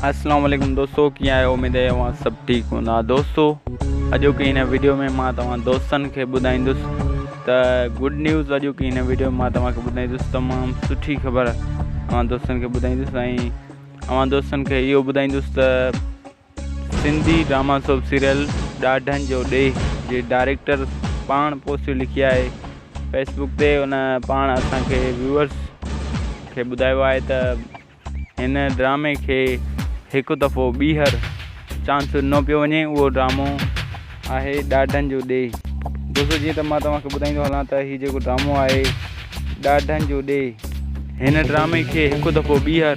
اسلام عليڪم دوستو ڪيئن آهيو اميد آهي اوهان سڀ ٺيڪ هوندا دوستو اڄوڪي هن ويڊيو ۾ مان توهان دوستن کي ٻڌائيندس ته گڊ نيوز اڄوڪي هن ويڊيو ۾ مان توهان کي ٻڌائيندس تمام سٺي خبر اوهان دوستن کي ٻڌائيندس ۽ اوهان دوستن کي اهو ٻڌائيندس ته سنڌي ڊراما سوپ سيريل ڏاڍن جو ڏيهه جي ڊائريڪٽر پاڻ پوسٽ لکي آهي فيسبوڪ تي ان پاڻ اسان کي ويوئرس کي ٻڌايو آهي ته هن ڊرامي کي هڪ دفعو ٻيهر چانس ڏنو پيو وڃي اهو ڊرامو آهي ڏاڍن جو ڏيهه دوستو جيئن ته مان توهان کي ٻڌائيندو هلان ته هي جيڪو ڊرامو آهي ڏاڍن جو ڏيهه هن ڊرامي کي هڪ دفعو ٻيهر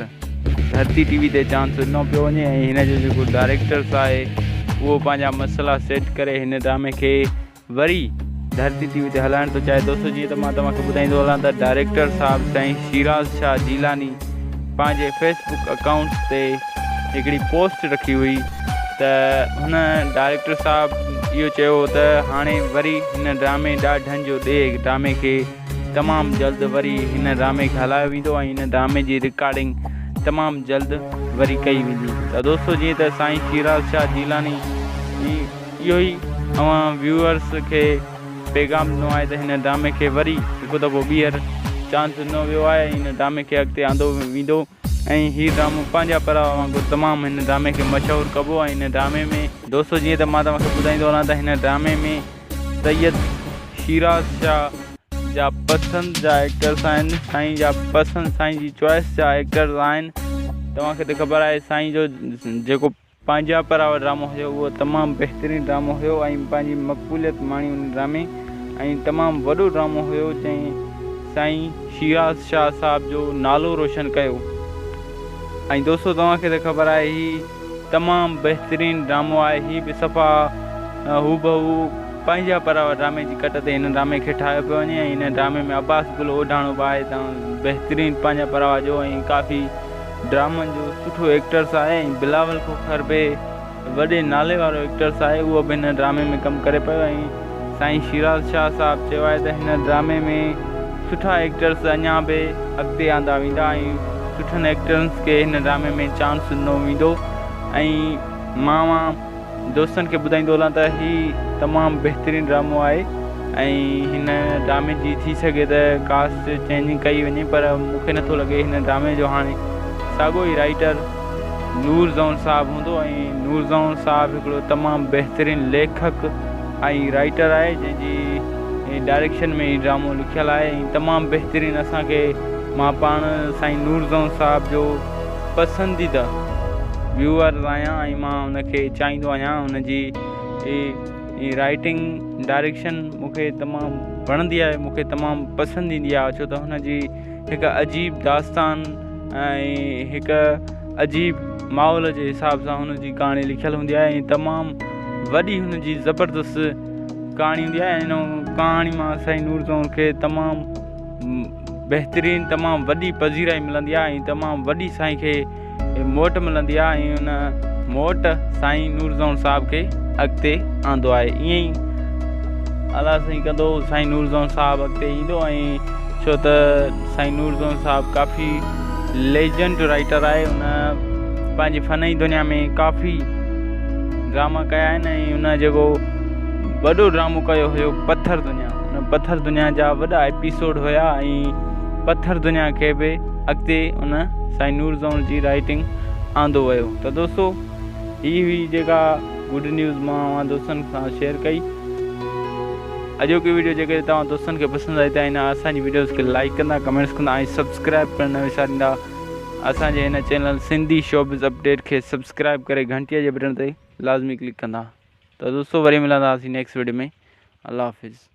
ڌرتي ٽي وي تي چانس ڏنو پيو وڃي ۽ هن جو جيڪو ڊائريڪٽرس آهي اهو پنهنجا مسئلا سيٽ ڪري هن ڊرامي کي وري ڌرتي ٽي وي تي هلائڻ ٿو چاهي دوستو جيئن ته مان توهان کي ٻڌائيندو هلان ته ڊائريڪٽر صاحب سائين شيراز شاهه جيلاني پنهنجي فيس بڪ اڪائونٽ تي هڪڙي پوسٽ رکي هئي ته هن ڊائريڪٽر صاحب اهو چيو هو ته هاڻي وري هن ڊرامي ڏاڍن جو ڏيهه ڊرامي کي تمام جلد وري هن ڊرامي کي هلايو ويندو ۽ هن ڊرامي جي رڪارڊنگ تمام جلد وري ڪئي ويندي ته دوستو جيئن ته سائين شيراز شاهه جيلاني اهو ئي اوهان ويوئرس کي پيغام ڏنو آهي ته هن ڊرامي کي وري هڪ دفعو ٻيهر چانس ڏنو ويو آهي ۽ هن ڊرامي کي اڳتي آندو ويندو ۽ هي ڊرامو پنهنجا پراوا وانگر تمام هن ڊرامي کي مشهور ڪبو ۽ هن ڊرامي ۾. دوستو جيئن ته مان توهان کي ٻڌائيندو هلان ته هن ڊرامي ۾ سيد شيراز شاهه جا پسند جا ايڪٽرس آهن سائين جا پسند سائين جي چوائس جا ايڪٽرس آهن توهان کي ته خبر آهي سائين جو جيڪو پنهنجا پراوا ڊرامو هيو اهو تمام بهترين ڊرامو هيو ۽ پنهنجي مقبوليت ماڻي ان ڊرامي ۽ تمام وڏو ڊرامو هيو جنهن سائين شيراز شاهه صاحب جو نالو روشن ڪيو ۽ دوستو توهان کي ته خبر آهي هي تمام بهترين ڊرامو آهي هي به صفا هوبهو پنهنجا پراوا ڊرامي جي ڪٽ تي هن ڊرامي کي ٺاهيو پيو وڃي ۽ هن ڊرامي ۾ عباس گل اوڍاڻو به آهي ته بهترين پنهنجا پراوا جو ۽ ڪافي ڊرامن جو سٺو ايڪٽرس آهي ۽ بلاول کوکر به وڏي نالي وارو ايڪٽرس آهي اهو به هن ڊرامي ۾ ڪم ڪري پيو ۽ سائين شيراز شاهه صاحب چيو آهي ته هن ڊرامي ۾ سٺا ايڪٽرس اڃا به اڳتي آندا ويندا ۽ سٺن ايڪٽرنس کي هن ڊرامي ۾ چانس ڏنو ويندو ۽ مان اوهان دوستن کي ٻڌائيندو هلان ته هي تمام بهترين ڊرامو آهي ۽ هن ڊرامي جي ٿي سگهي ته ڪاسٽ چينجنگ ڪئي وڃي پر مون کي نٿو لڳي هن ڊرامي جو هاڻي ساڳو ئي رائيٽر نور زئون صاحب هوندو ۽ نور زئون صاحب هڪڙو تمام بهترين ليکڪ ۽ رائيٽر آهي جنهن جي ڊائريڪشن ۾ هي ڊرامو لکيل آهي ۽ تمام بهترين اسان کي مان پاڻ سائين نور زئون صاحب جو پسنديده ويوئر آهيان ۽ مان ان کي چاهيندو آهيان ان جي رائٽنگ ڊائريڪشن مون کي تمام وڻندي آهي مون کي تمام پسند ايندي آهي ڇو ته هن جي هڪ عجيب داستان ۽ هڪ عجيب ماحول جي حساب سان هن جي ڪهاڻي لکيل هوندي آهي ۽ تمام وڏي هن جي زبردست ڪهاڻي هوندي آهي ۽ ان ڪهاڻي مان سائين نور زئون کي تمام بهترين تمام وڏي پذيرائي ملندي آهي ۽ تمام وڏي سائين کي موٽ ملندي آهي ۽ ان موٽ سائين نور زئون صاحب کي اڳتي آندو آهي ائين ئي الله سائين ڪندو سائين نور زئون صاحب اڳتي ايندو ۽ ڇو ته سائين نور زئون صاحب ڪافي ليجنڊ رائٽر آهي ان پنهنجي فني دنيا ۾ ڪافي ڊراما ڪيا آهن ۽ ان جيڪو وڏو ڊرامو ڪيو هيو پٿر دنيا ان پٿر دنيا جا وڏا ايپيسوڊ هيا ۽ پٿر دنيا کي به اڳتي ان سائين نور زئون جي رائٽنگ آندو ويو ته دوستو هي هئي جيڪا گڊ نيوز مان اوهان دوستن سان شيئر ڪئي اڄوڪي ويڊيو جيڪڏهن توهان دوستن کي پسند آئي ته هن اسان جي ويڊيوز کي لائڪ ڪندا ڪمينٽس ڪندا ۽ سبسڪرائب ڪرڻ نه وساريندا اسان جي هن چينل سنڌي شوبز اپڊيٽ کي سبسڪرائب ڪري گهنٽي جي بٽڻ تي لازمي ڪلڪ ڪندا ته دوستو وري ملنداسين نيڪسٽ ويڊيو ۾ الله حافظ.